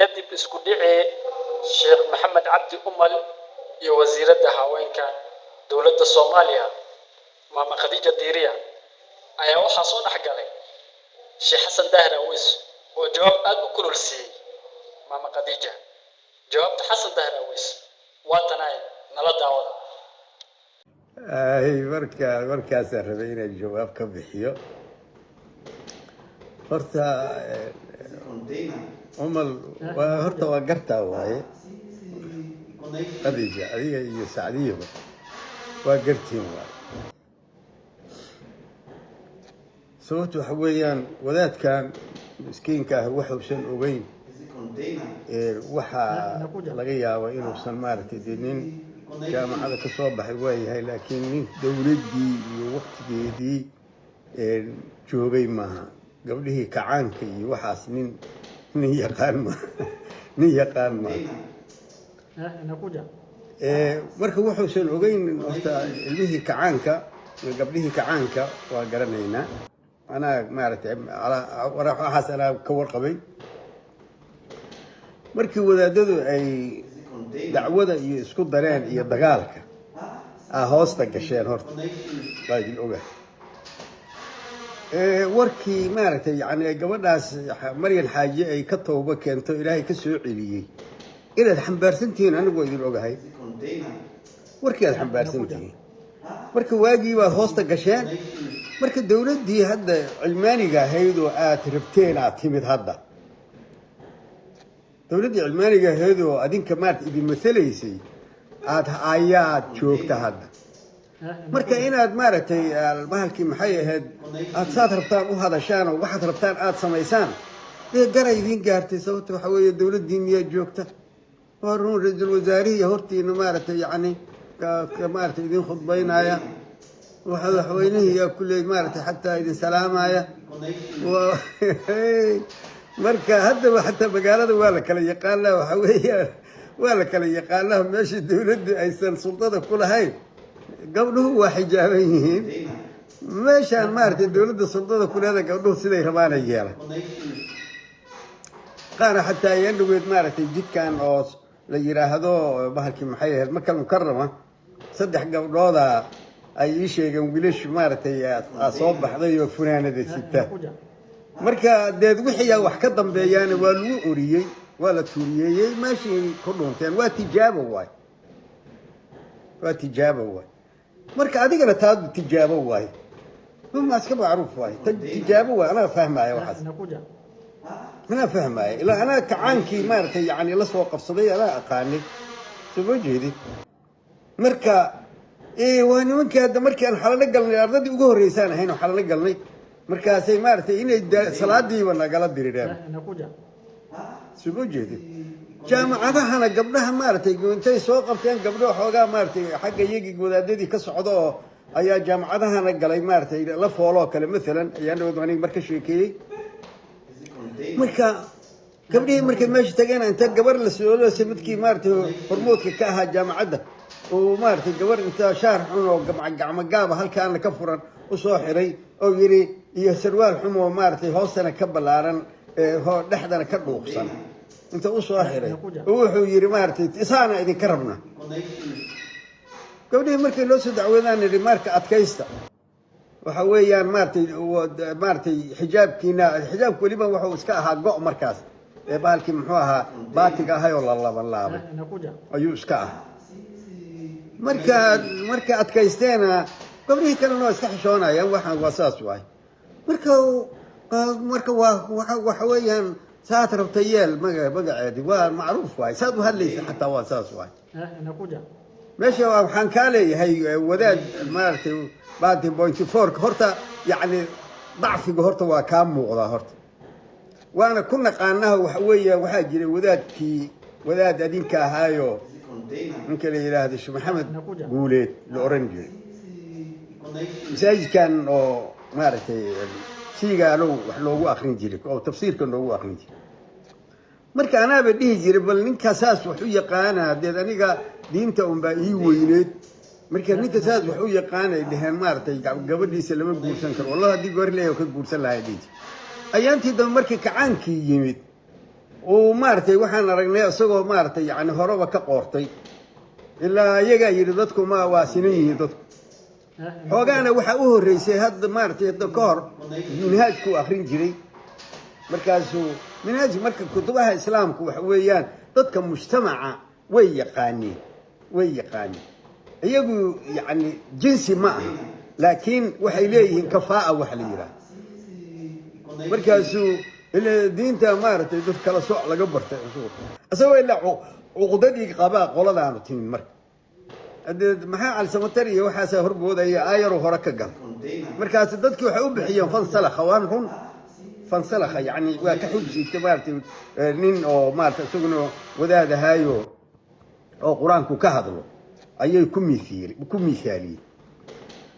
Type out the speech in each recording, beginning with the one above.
Kadib isku dhicii Sheekh Maxamed Cabdi Umal iyo wasiiradda haweenka dowladda Soomaaliya, Maama Khadiija Diiriya, ayaa waxaa soo dhex galay Sheekh Xasan Daahir Aweys oo jawaab aada u kulul siiyey Maama Khadiija. Jawaabta Xasan Daahir Aweys waa tanay, nala daawada. Ay, marka markaasaan rabay inaan jawaab ka bixiyo. Horta Umal waa horta waa gartaa waaye. Khadiija, adiga iyo Sacdiyaba waa gartiin waaye. Sababtu waxa weeyaan, wadaadkan miskiinka ah waxuusan ogeyn, waxaa laga yaaba inuusan, maaragtay, dee nin jaamacada ka soo baxay waa yahay, laakiin nin dowladdii iyo waktigeedii joogay maaha. Gabdhihii kacaanka iyo waxaas nin yaqaan ma nin yaqaan maaha. Marka wuxuusan ogeyn, horta ilmihii kacaanka, gabdhihii kacaanka waa garanaynaa. Anaa, maaragtay, waxaas anaa ka warqabay. Markii wadaadadu ay dacwada iyo isku dareen iyo dagaalka aa hoosta gasheen, horta waa idin ogahay. Warkii, maaragtay, yani gabadhaas Maryan Xaaji ay ka tooba keento, Ilaahay ka soo celiyey, inaad xambaarsan tihiin anigu waa idin ogahay. Warkii aad xambaarsan tihiin, marka waagii baad hoosta gasheen. Marka dowladdii hadda cilmaaniga ahayd oo aad rabteen aad timid, hadda dowladdii cilmaaniga ahayd oo adinka, maarata, idin matalaysay aad ayaad joogta hadda. Marka inaad, maaragtay, bahalkii maxay ahayd, aad saad rabtaan u hadashaan oo waxaad rabtaan aad samaysaan, dee garay idiin gaartay. Sababta waxa weeye, dowladdii miyaa joogta? Waa run, ra-iisul wasaarihii hortiina, maaragtay, yacni maaragtay, idin khudbaynaya, madaxweynihii yaa kulley, maaragtay, xataa idin salaamaya. Marka haddaba xataa magaalada waa la kala yaqaanaa. Waxa weeyaan, waa la kala yaqaanaa. Meesha dowladdu aysan sultada ku lahayn, gabdhuhu waa xijaaban yihiin. Meeshaan, maaragtay, dowladda sultada ku leeda, gabdhuhu siday rabaana yeelan. Qaana xataa ayaan dhaweed, maaragtay, jidkan oo la yidhaahdo bahalkii maxay ahayd, Makal Mukarama, saddex gabdhooda ay ii sheegeen, wiilashu, maaragtay, aa soo baxday oo funaanada sita. Marka deed wixiyaa wax ka dambeeyaana waa lagu oriyey, waa la tuuriyeeyey, meeshay ku dhunteen. Waa tijaabo waay, waa tijaabo waay. Marka adigana taa tijaabo waay, ma iska macruuf waay, tijaabo waay. Anaa fahmaya waxaas, anaa fahmaya, ilaa anaa kacaankii, maaragtay, yani la soo qabsaday, anaa aqaanay. Soo ma jeedid? Marka waa nimankii hadda markii aan xalalo galnay, ardadii ugu horreysaan ahayn oo xalalo galnay, markaasay, maaragtay, inay salaadiiba nagala dirireen. Soo ma jeedid? Jaamacadahana gabdhaha, maaragtay, intay soo qabteen gabdho xoogaa, maaragtay, xagga iyagii wadaadadii ka socda oo ayaa jaamacadahana galay, maaragtay, la fooloo kale maalan ayaan dhawood aniga mar ka sheekeeyey. Marka gabdhihii markay meesha tageen, inta gabar la soolose, midkii, maaragtay, hormoodka ka ahaa jaamacadda uu, maaragtay, gabar inta shaar xun oo gacmo gaaba halkaana ka furan usoo xiray oo yidhi, iyo sarwaal xum oo, maaragtay, hoostana ka ballaaran, dhexdana ka dhuuqsan inta usoo xiray oo wuxuu yidhi, maaragtay, "Isaana idinka rabna." Gabdhihii markay noo soo dacwadaan nidhi, "Marka adkaysta, waxa weeyaan, maaragtay, xijaabkiina." Xijaabku weliba wuxuu iska ahaa go' markaas ee bahalkii muxuu ahaa, baatiga ahay oo la laban laabay ayuu iska ahaa. Marka markay adkaysteena, gabdhihii kalena waa iska xishoonayaan. Waxaan waa saas waay. Marka waa waxa weeyaan, saad rabta yeel, magaceedi waa macruuf waay. Saad u hadlaysa xataa waa saas waay. Meesha waxaan kaa leeyahay wadaad, maaragtay, baati 0.4-ka horta, yacni dacfiga horta waa kaa muuqdaa horta, waana ku naqaanaha. Waxa weeya, waxaa jiray wadaadkii, wadaad adinka ahaayo, ninka la yidhaahdo Sheekh Maxamed Guuleed la oran jiray, masaajidkan oo, maaragtay, siigaalow wax loogu akrin jiray oo tafsiirka loogu akrin jiray. Marka anaaba dhihi jiray, bal ninka saas wax u yaqaana, deed aniga diinta unbaa ii weyneed. Marka ninka saas wax u yaqaanay dheheen, maaragtay, gabadhiisa lama guursan karo. Wallahi haddii goor leeyahay ka guursan lahaa, dhihi jiray. Ayaantii dambe markii kacaankii yimid Uu maaragtay waxaan aragnay isagoo maaragtay yani horeba ka qoortay, ilaa iyagaa yidhi dadku ma waa sinan yihiin dadku. Xoogaana waxaa u horreysay hadda maaragtay hadda ka hor minhaajkuu akrin jiray. Markaasuu minhaaj, marka kutubaha islaamku waxa weeyaan dadka mujtamaca way yaqaaniin, way yaqaaniin iyagu. Yani jinsi ma aha, laakiin waxay leeyihiin kafaa'a wax la yidhaah. Markaasuu ila diinta maaragtay dad kala sooc laga bartay cusub, isagoo ilaa cuqdadii qabaa qoladaanu timin. Marka hadee maxaa Calisamatar iyo waxaasaa horboodaya, aayaru hore ka gal. Markaas dadkii waxay u bixiyeen fansalakha. Waan run fansalakha, yani waa ka xujsiitay maaragtay nin oo maaragtay isaguna wadaad ahaayo oo qur-aanku ka hadlo ayay ku miithaaliyey.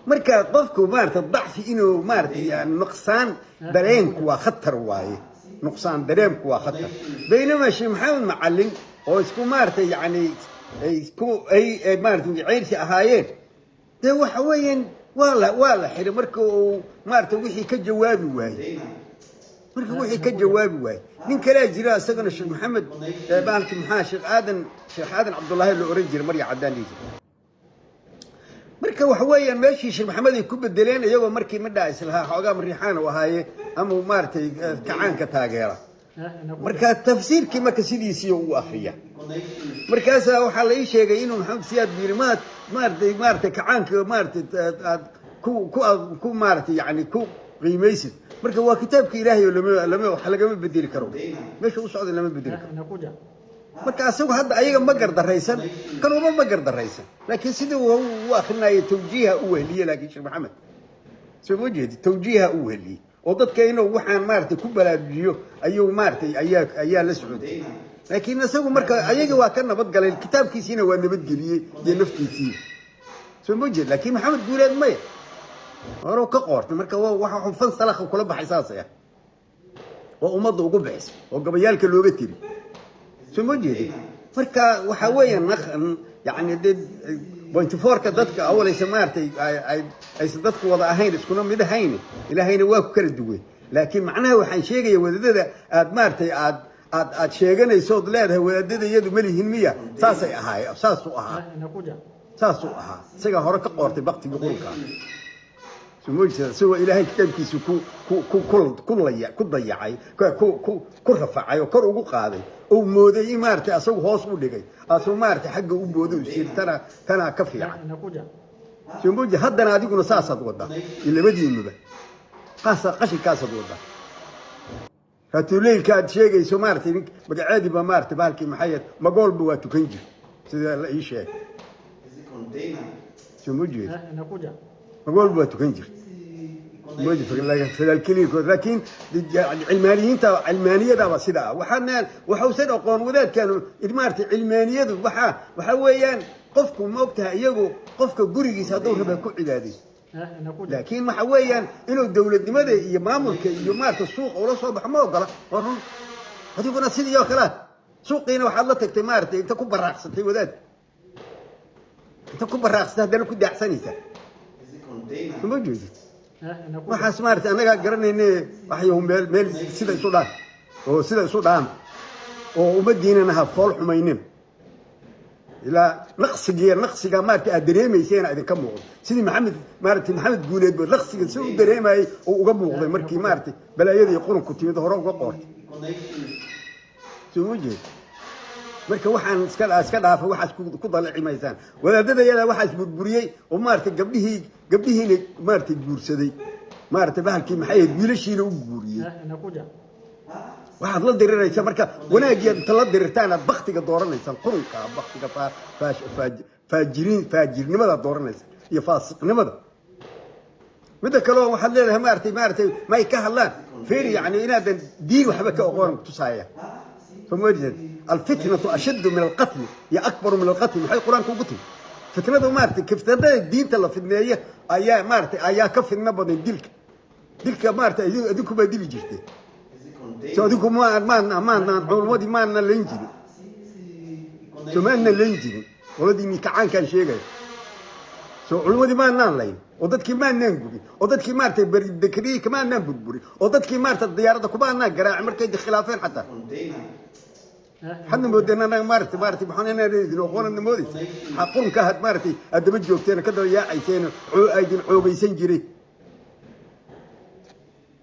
Marka qofku maaragtay dacfi inuu maaragtay yani nuqsaan dareenku waa khatar waaye, nuqsaan dareenku waa khatar. Baynamaa Sheekh Maxamed Macalin oo isku maaragtay yani ay isku ay maaragtay ceyrsi ahaayeen, dee waxa weeyaan waa la xiray marka uu maaragtay wixii ka jawaabi waayey. Marka wixii ka jawaabi waayey, nin kalaa jira isagana, Sheekh Maxamed baalki maxaa, Sheekh Aadan Cabdullaahi la oran jiray, Marya Caddaan dhihi jiray. Marka waxa weeyaan meeshii Sheekh Maxamed ay ku bedeleen iyagoo markii midhaa islahaa xoogaa mariixaan u ahaaye ama maaragtay kacaanka taageera. Marka tafsiirkii marka sidiisii u akriya. Markaasaa waxaa la ii sheegay inuu Maxamed Siyaad yiri maad maaragtay kacaanka maaragtay aad ku maaragtay yani ku qiimaysid. Marka waa kitaabka Ilaahay oo lama wax lagama bedeli karo, meesha u socda lama bedeli karo. Marka asagu hadda ayaga ma gardaraysan, kanuba ma gardaraysan, laakiin sidii uu u akrinayay tawjiiha u wehliyey. Laakiin Sheekh Maxamed, soo ma jeedi, tawjiiha u wehliyey oo dadka inuu waxaan maaragtay ku balaajiyo ayuu maaragtay ayaa la socotay. Laakiin isagu marka ayaga waa ka nabadgalay, kitaabkiisiina waa nabadgeliyey iyo naftiisiina, soo ma jeed. Laakiin Maxamed Guuleed maya, horuu ka qoortay. Marka waxa fansalakha kula baxay saasay ah oo ummadda ugu bixisay oo gabayaalka looga tiri, soo ma jeedin. Marka waxaa weeyaan yani dee 0.4-ka dadka awalaysa maaragtay aysan dadku wada ahayn, iskuna mid ahayn, Ilaahayna waa ku kala duway. Laakiin macnaha waxaan sheegaya wadaadada aad maaragtay aad sheeganayso ood leedahay wadaadada iyadu ma lihin miya, saasay ahaay, saasuu ahaa, saasuu ahaa. Isagaa hore ka qoortay baktigii qurunka, soo ma jeeda? Isagoo Ilaahay kitaabkiisa ku dayacay, ku rafacay oo kor ugu qaaday oo mooday in maaragtay asagu hoos u dhigay, asuu maaragtay xagga u booday u siiri tanaa ka fiican, soo ma jeeda? Haddana adiguna saasaad wadaa iyo labadiinuba qaasa qashinkaasaad wadaa. Raatuleylka aad sheegayso maaragtay magaceediiba maaragtay bahalkii maxay ahayd, magoolba waa tukan jir sida la ii sheegay, soo ma jeeda? Magoolba waa tukan jir laakiin cilmaaniyiinta, cilmaaniyadaaba sida ah. Waxaana waxausan aqoon wadaadkan maaragtay cilmaaniyadu waxa weeyaan qofku ma ogtahay iyagu qofka gurigiisa hadduu raba ku cibaadaysto, laakiin waxa weeyaan inuu dowladnimada iyo maamulka iyo maaragtay suuqa ula soo baxo ma ogola. Waa run. Adiguna sidii oo kale suuqiina waxaad la tagtay maaragtay inta ku baraaqsatay wadaad, inta ku baraaqsatay haddana ku daacsanaysaa, suma jeedid? Waxaas maaragtay annagaa garanayne waxyahu meel sida isu dhaan oo sida isu dhaan oo ummadiinana ha fool xumaynin ilaa naqsigiiyo naqsiga maaragtay aad dareemayseen idinka muuqdo, sidii Maxamed maaragtay Maxamed Guuleed ba naqsiga si u dareemayay oo uga muuqday markii maaragtay balaayadii qurunku timid hore uga qoortay, soo ma jeed? Marka waxaan iska dhaafa waxaas ku dalaci maysaan. Wadaadada yadaa waxaas burburiyey oo maaragtay gabdhihiina maaragtay guursaday maaragtay bahalkii maxay ahayd, wiilashiina u guuriyey. Waxaad la diriraysa marka wanaagiyaad inta la dirirtaan aad baktiga dooranaysaan, qurunka baktiga faajiriin faajirnimada dooranaysa iyo faasiqnimada. Midda kale oo waxaad leedahay maaragtay may ka hadlaan feeri, yani inaadan diin waxba ka aqoon tusaaya, soo ma jeed? الفتنة أشد من القتل يا أكبر من القتل. Maxay qur-aanka ugu timi fitnadu? Maaragtay fitnada diinta la fidneeya ayaa maaragtay ayaa ka fidno badan dilka. Dilka maaragtay idinku baa dili jirtay, so adinku maana culmadii maana layn jirin, so maana layn jirin qoladii mikacaankaan sheegaya, so culmadii maanaan layn. Oo dadkii maanaan gubin, oo dadkii maaragtay dekadihii kamaanaan burburin, oo dadkii maaragtay diyaaradda kumaanaan garaacin markay khilaafeen xataa. Waxaadna moodeen annaga maaragtay maxaan inaan idin aqoonadna moodaysa. Waxaa qurunka ahaad maaragtay aad daba joogteen, ka daba yaacayseen, aydin xoogaysan jiray.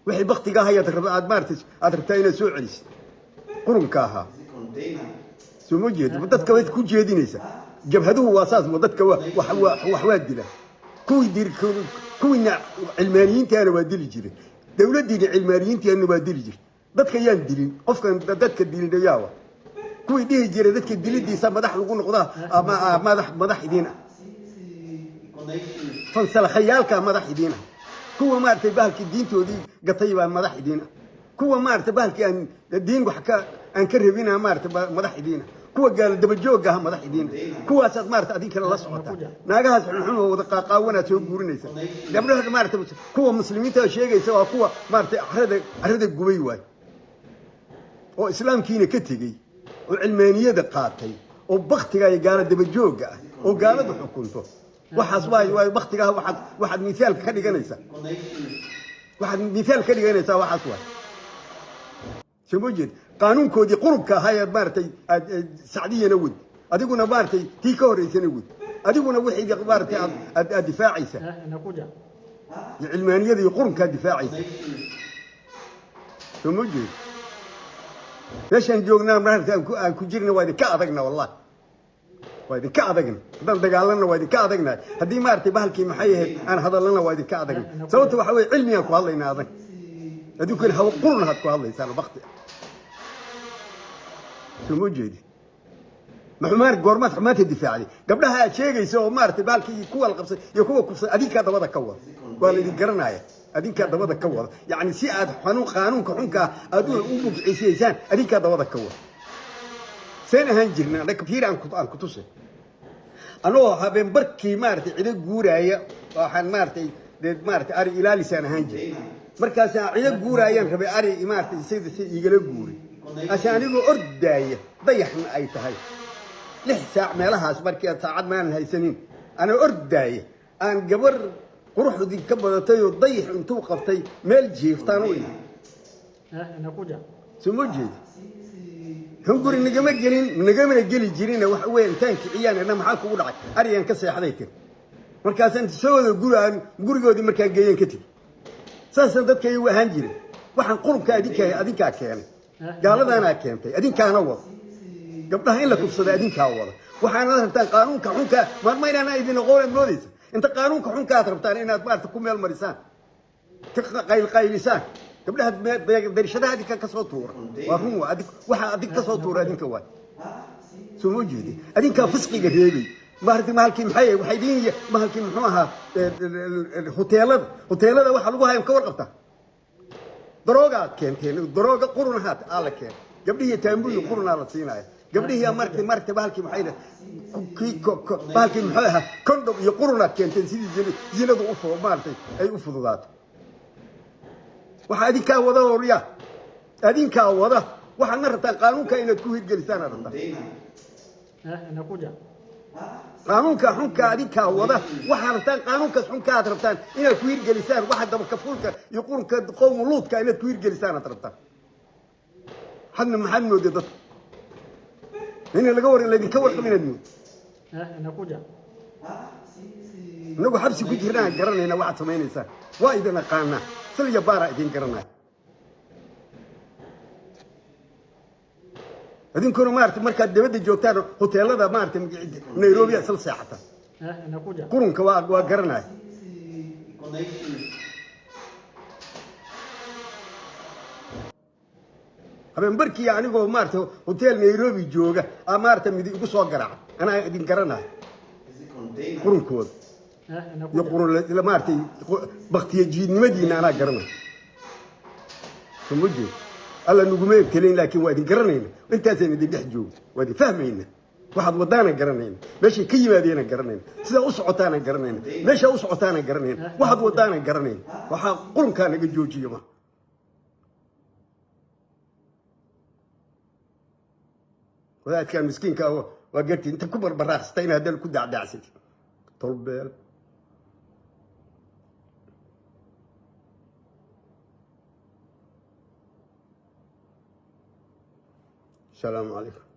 Wixii baktiga ahayaad aad maaragtay aad rabtaa inaad soo celisid qurunka ahaa. Soo ma jeedi? Dadka waad ku jeedinaysa. Jabhaduhu waa saas, dadka wax waa dila. Kuwii diri, kuwiina cilmaaniyiintaana waa dili jiray, dowladdiina cilmaaniyiintaana waa dili jirtay. Dadka yaan dilin, qofkan dadka dilin yaawa kuwii dhihi jiray dadka dilidiisa madax lagu noqdaa ama madax idiin ah, fansalakhayaalka madax idiin ah, kuwa maaragtay bahalkii diintoodii gatay baa madax idiin ah, kuwa maaragtay bahalkii aan diin wax ka aan ka rabina maaragtay madax idiin ah, kuwa gaalo dabajoogga ah madax idiin ah. Kuwaasaad maaragtay adinkana la socotaa. Naagahaas xunxun oo wada qaaqaawanaad soo guurinaysa. Gabdhaha maaragtay kuwa muslimiinta sheegaysa waa kuwa maaragtay carrada gubay waay, oo islaamkiina ka tegey, oo cilmaaniyada qaatay, oo baktiga iyo gaalo dabajoogga ah oo gaaladu xukunto. Waxaas waay baktigaah. Waxaad mithaalka ka dhiganaysaa, waxaad mithaal ka dhiganaysaa waxaas waay. Soo ma jeed? Qaanuunkoodii qurubka ahaa ee maaragtay aad sacdiyana wad, adiguna maaragtay tii ka horreysana wad, adiguna wixii maaragtay aad difaacaysa iyo cilmaaniyada iyo qurunkaa difaacaysa. Soo ma jeed? Meeshaan joognaa maaragtay aan ku jirna waa idinka adagna, wallahi waa idinka adagna. Haddaan dagaalanna waa idinka adagnahay, haddii maaragtay bahalkii maxay ahayd aan hadalnana waa idinka adagna. Sababta waxa weye cilmigaan ku hadlaynaa adag, adduunkana hawa qurun aad ku hadlaysaan, bakti ah. Soo ma jeedi? Ma xumaan goormaad xumaanta difaacday? Gabdhaha aad sheegaysa oo maaragtay bahalkii kuwa la qabsay iyo kuwa kufsay adinkaa dabada ka wada. Waa laydin garanaya, adinkaa dabada ka wada. Yacni si aad xanuun qaanuunka xunkaa aad u mugciisiyeysaan, adinkaa dabada ka wada. Seen ahaan jirna annaga? Fiir, aan ku tusay. Anagoo habeen barkii maaragtay cido guuraaya, waxaan maaragtay dee maaragtay ari ilaalisaan ahaan jiray. Markaasaan cido guuraayaan rabay ari maaragtay sida si igala guuray ase anigoo ordaaya, dayaxna ay tahay 6 saac meelahaas, markii aad saacad maanan haysanin, anaa ordaaya aan gabar quruxdii ka badatay oo dayax intuu qabtay meel jiiftaan u imi. Soo ma jeedi? Hunguri nagama gelin, nagamana geli jirin. Waxa weeye intaan kiciyaan idha, "Maxaa kugu dhacay?" "Arigan ka seexday," tiri. Markaasaan soo wada guraan gurigoodii markaan geeyeen ka tegi. Saasaan dadka iyagu ahaan jiray. Waxaan qurubka adinkaa keenay, gaaladaanaa keentay, adinkaana wada. Gabdhaha in la kufsada adinkaa wada. Waxaana rabtaan qaanuunka xunkaa maarma inaana idin aqoon moodaysa. Inta qaanuunka xunka aad rabtaan inaad maarata ku meel marisaan, ka qaylqaylisaan gabdhaha darishadaha adinka ka soo tuura. Waa run, waa waxa adig ka soo tuura adinka waay. Soo ma jeedi? Adinkaa fisqiga reebay. Maarti mahalkii maxay waxay idin mahalkii muxuu ahaa hoteelada waxa lagu hayo ka warqabtaa. Daroogaad keenteen, darooga qurunahaad aa la keenay. Gabdhihii taambuyi qurunaa la siinaya. Gabdhihii marka bahalkii maxay bahalkii muxuu ahaa condom iyo qurunaad keenteen sidii zinadu u maaragtay ay u fududaato. Waxaa adinkaa wada orya, adinkaa wada. Waxaadna rabtaan qaanuunka inaad ku hirgelisaan aad rabtaan. Qaanuunka xunka adinkaa wada. Waxaad rabtaan qaanuunkaas xunka aad rabtaan inaad ku hirgelisaan. Waxa dabakafuulka iyo qurunka qowmu luudka inaad ku hirgelisaan aad rabtaan. Hadna maxaad mooday dadka in laga war laydinka warqab inaad moodo? Inagu xabsi ku jirnaan garanayna waxaad samaynaysaan. Waa idin aqaanaa, silya baaraa idin garanaya. Idinkuna maarata markaad dabadda joogtaan hoteelada maarata Nairobi isla seexataan. Qurunka waa garanaya. Habeenbarkii anigoo maarata hotel Nairobi jooga aa maarata midi igu soo garaaca. Anaa idin garanaya qurunkooda iyo qurun maaratay baktiya jiidnimadiina anaa garanaya. Soo ma jeed? Alla nuguma ebtelayn, laakiin waa idin garanayna. Intaasaan idin dhex joogo waa idin fahmayna. Waxaad wadaana garanayna, meeshay ka yimaadeena garanayna, sidaa u socotaana garanayna, meeshaa u socotaana garanayna, waxaad wadaana garanayna. Waxaa qurunkaa naga joojiyo ma wadaadkan miskiinka waa garti inta ku barbaraaqsatay in haddana ku dacdacsatid tolbeel. Asalaamu calaykum.